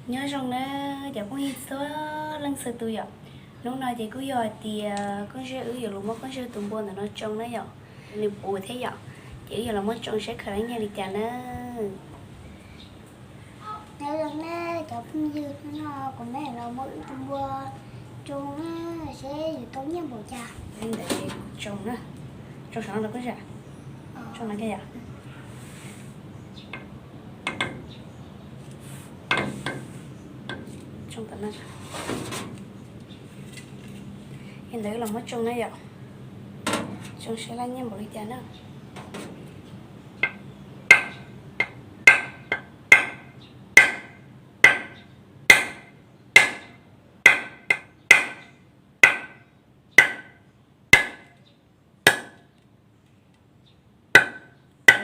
Nyob zoo na cov phooj ywg txhua leej txhua tus yom. Hnub no ces kuj yog hais tias Koob Zeb wb yuav los muab Koob Zeb tus npua ntawm no tsoo na yom, nws puv thiab yom, ces wb yuav los muab tsoo seb khaws tau nyiaj li cas na. Nyob zoo na cov phooj ywg, hnub no kuv mam los muab wb tus npua tsoo na, seb yus tau nyiaj npaum cas. Li ntawd ces tsoo na, tsoo saum no los Koob Zeb, tsoo no kiag yom. Tsoo tom no. Li ntawd wb los muab tsoo na yom, tsoo seb tau nyiaj npaum li cas na.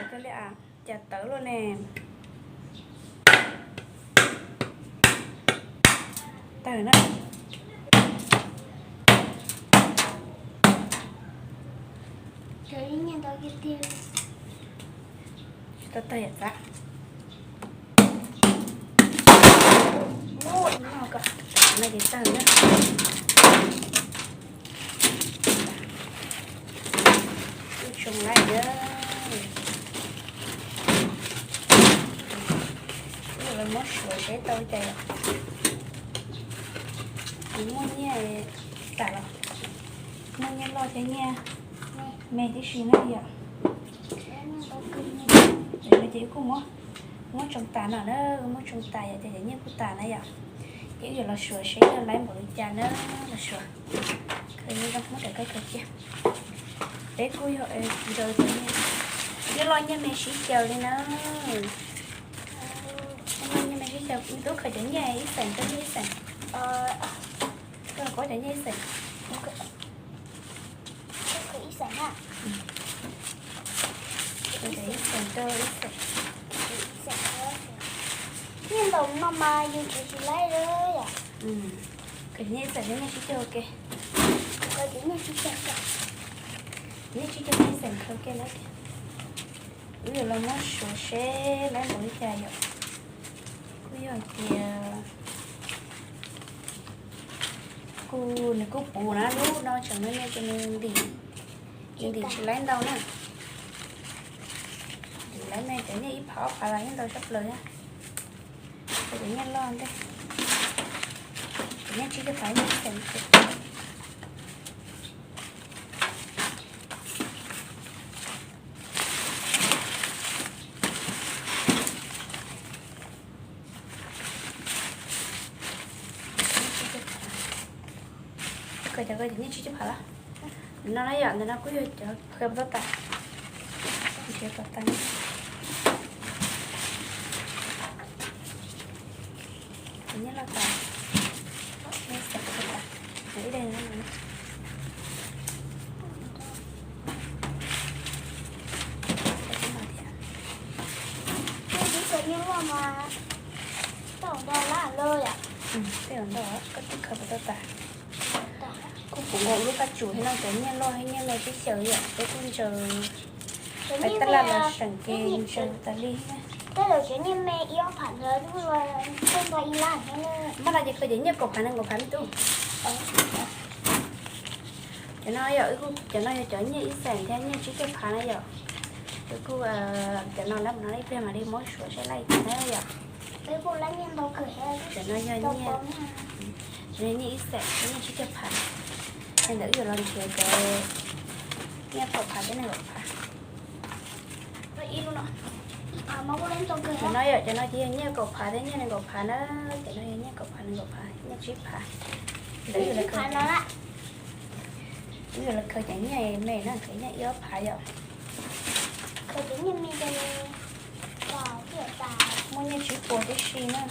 Tawv li a, cas tawv luaj ne. Tawg na. Tsis tau tawg yom txav. Ua no kom no ces tawg na. Kuj tsoo lawm na. Kuj los muab suav seb tau cas yom. Kuv muaj nyiaj tas los, muaj nyiaj loj thiab nyiaj me tib si na yom. Ces kuj muab, muab tsoo tas no na, muab tsoo tas yom, ces cov nyiaj kuj tas na yom. Ces wb yuav los suav seb yog laib npaum li cas na, los suav. Khaws zoo, muab daim khaws cia. Peb kuj yog nrog nyiaj loj nyiaj me sib xyaw li na. Nyiaj loj nyiaj me sib xyaw, me tub khaws cov nyiaj ib xeem rau nyiaj ib xeem. Koj khaws cov nyiaj ib xeem. Khaws cov ib xeem rau ib xeem. Nyiaj ntau no mas yus tsis tsis laib li yom. Khaws nyiaj ib xeem, nyiaj sib cog ua ke. Khaws cov nyiaj sib cog, nyiaj sib cog ib xeem khaws ua ke na. Wb yuav los muab suav seb laib npaum li cas yom. Kuj yog hais tias kuj, nws kuj puv na, lub no tseem me me ces nws ntim, nws ntim tsis laib ntau na. Ntim laib me cov nyiaj ib phav ob phav los yeej ntau tshaj plaws na. Khaws cov nyiaj loj ntej, cov nyiaj tsib caug phav nyiaj ib xeem. Khaws cov, khaws cov nyiaj tsib caug phav los. Ntawm no na yom, ntawm no kuj yog cov khaws puas tau tas. Nrhiav kom tag. Cov nyiaj loj tas, nyiaj xeem puas tau tas. Ib daim no. Cov nyiaj loj mas tau ntau lawm yom. Tej zaum ntau, koj twb khaws puas tau tas. Kuj puv nkaus lub qab tsum thiab no, cov nyiaj loj thiab nyiaj me sib xyaw yom, peb kuj ntsaws pais tab laj los seem kev ntsaws tas li na. Tej zaum cov nyiaj me ib ob phav ntawd twb ua tau ib lab thiab. Maj no ces khaws cov nyiaj kaum phav nees nkaum phav me tub. Cov no yom, cov no yog cov nyiaj ib xeem thiab nyiaj tsib caug phav na yom. Wb kuj, cov no lawm no ib pliag mam li muab suav seb laib li cas na yom. Cov no yog nyiaj, cov no nyiaj ib xeem thiab nyiaj tsib caug phav. Li ntawd wb yuav los nrhiav cov nyiaj kaum phav thiab nees nkaum phav. Cov no yom, cov no ces yog nyiaj kaum phav thiab nyiaj nees nkaum phav na. Cov no yog nyiaj kaum phav nees nkaum phav nyiaj tsib phav. Ntawd wb yuav los khaws, wb yuav los khaws cov nyiaj me na, khaws nyiaj ib ob phav yom. Khaws cov nyiaj me ces muaj nyiaj tsib puas tib si na.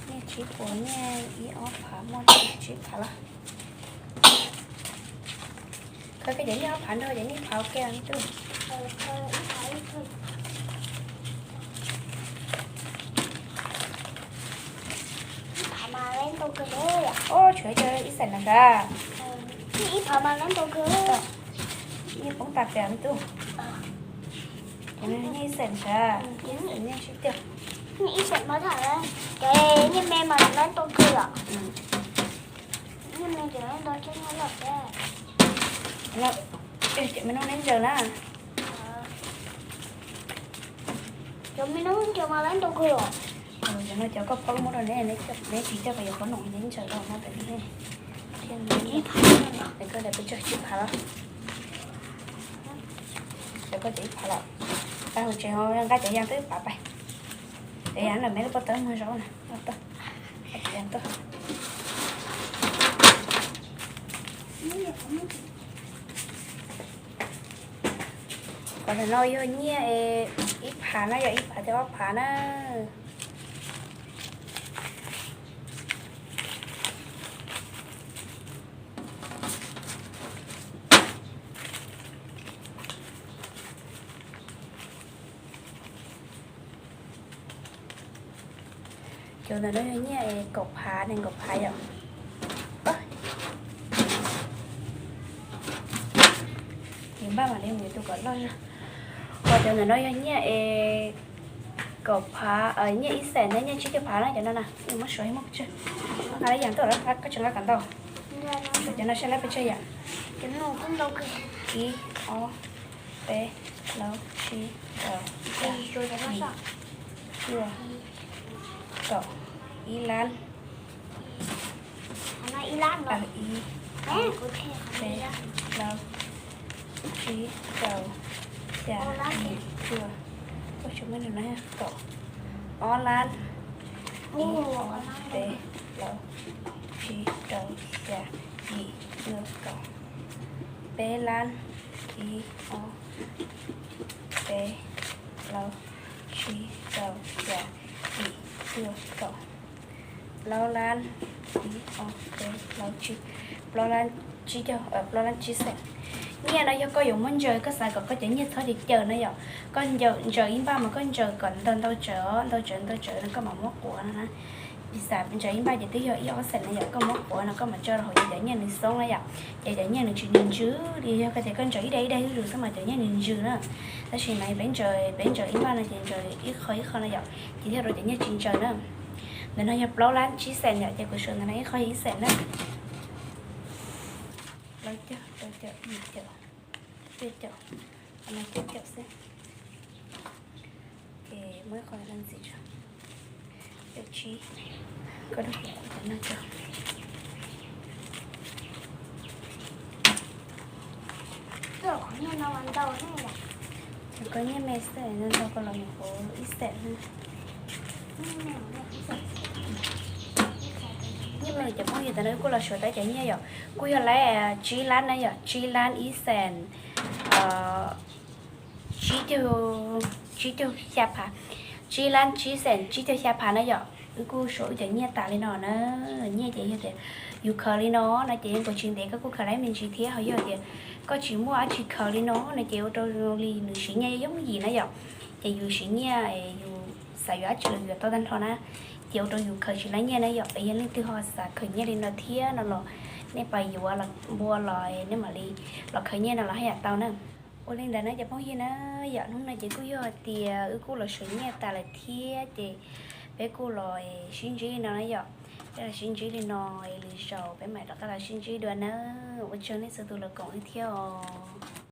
Nyiaj tsib puas, nyiaj ib ob phav, muaj nyiaj tsib phav los. Khaws kiag cov nyiaj ob phav nrog cov nyiaj phav ua ke me tub. Ib phav mas laib ntau kawg. Ob, tshuav ib co ib xeem na sav. Ib phav mas laib ntau kawg. Nyiaj poob tas pem me tub. Nyiaj ib xees sav, nyiaj ib xees mas tham, cov nyiaj me mas lawv ntau kawg os. Nyiaj me ces lawv ntau tshaj nyiaj loj thiab. Cov me noob neb ntsaws na. Cov me noob ntsaws mas lawv ntau kawg os. Cov no cov koj phob muab rau neb, neb tsis coj pes yuav qhov no neb ntsaws rau no pem no. Ib phav, es koj daim pes tsawg tsib phav los? Cov koj cov ib phav lawm. Tag hauv tsev ho nqa cov yas twb pav pais. Cov yas ntawm me lub pob tawb muag zaub na, tuaj, cov yas tuaj. Qhov ntawm no yog nyiaj es ib phav na, yog ib phav thiab ob phav na. Cov ntawm no yog nyiaj es kaum phav, nees nkaum phav yom. Yus npaj mam li mus tus kom loj zog. Ho cov ntawm no yog nyiaj es kaum phav, nyiaj ib xees na, nyiaj tsib caug phav na cov no na. Muab suav muab pes tsawg, nqa lab yas tuaj los koj tsis nqa kom ntau. Suav cov no saib lab pes tsawg yom. Ib, ob, peb, plaub, tsib, rau, xya, yim, cuaj, kaum, ib lab. Ib, peb, plaub, tsib, rau, xya, yim, cuaj, kaum, ob lab. Ib, ob, peb, plaub, tsib, rau, xya, yim, cuaj, kaum, peb lab. Ib, ob, peb, plaub, tsib, rau, xya, yim, cuaj, kaum, plaub lab. Ib, ob, peb, plaub, tsib, plaub lab, tsib caug, plaub lab tsib xees. Nyiaj no yog koj yuav muab ntsaws, koj xav kom koj cov nyiaj txhob caws caws na yom. Koj ntsaws ib npaj mas koj ntsaws kom ntau ntau tsawv, ntau tsawv ntau tsawv no koj mam muab quav no na. Piv xam ntsaws ib npaj ces twb yog ib ob xees na yom, koj muab quav no koj mam tso rau hauv ces cov nyiaj nws xoob na yom. Ces cov nyiaj nws tsis ntsws li yog koj tias koj ntsaws ib daim ib daim zuj zus xwb mas cov nyiaj nws ntsws na. Tab sis mas peb ntsaws, peb ntsaws ib npaj no ces ntsaws ib qho ib qho na yom, ces thiaj rau cov nyiaj tsis ntsws na. Ntawm no yog plaub lab tsib xees yom, ces kuv suav ntawm no ib qho yog ib xees na. Plaub caug, rau caum, yim caum, cuaj caum, no cuaj caum xwb. Ces muab ib qho no ntxiv tso. Caum tsib. Koj rau kuv kuv cov no tso. Cov koj nyiaj me xwb, ntau ntau koj los nyuam qhuav ib xees na. Nyiaj me cov phooj ywg, tam no kuj los suav tau cov nyiaj yom, kuj yog lab tsib lab na yom, tsib lab ib xees, tsib caug, tsib caug xya phav, tsib lab tsib xees tsib caug xya phav na yom. Wb kuj suav wb cov nyiaj tas li no na. Nyiaj ces yog tias yus khaws li no no ces yeej khaws tsis ntev, koj kuj khaws lab me ntsis thiab. Ho yog tias koj tsis muaj dab tsi khaws li no no ces ua rau li nws siv nyiaj yooj yim na yom. Ces yus siv nyiaj, yus xav yuav dab tsi los yuav tau tag nrho na. Ces ua rau yus khaws tsis lab nyiaj na yom. Es yog leej twg ho xav khaws nyiaj li no thiab no los nej pab yuav los npua los nej mam li los khaws nyiaj no los haj yam tau na. Ua li ntawd na cov phooj ywg na, yom hnub no ces kuj yog hais tias wb kuj los suav nyiaj tas lawm thiab ces peb kuj los sib ntsib li no na yom. Peb los sib ntsib li no, lwm zaus peb mam rov qab los sib ntsib dua na. Ua tsaug nej txhua tus los koom wb thiab os.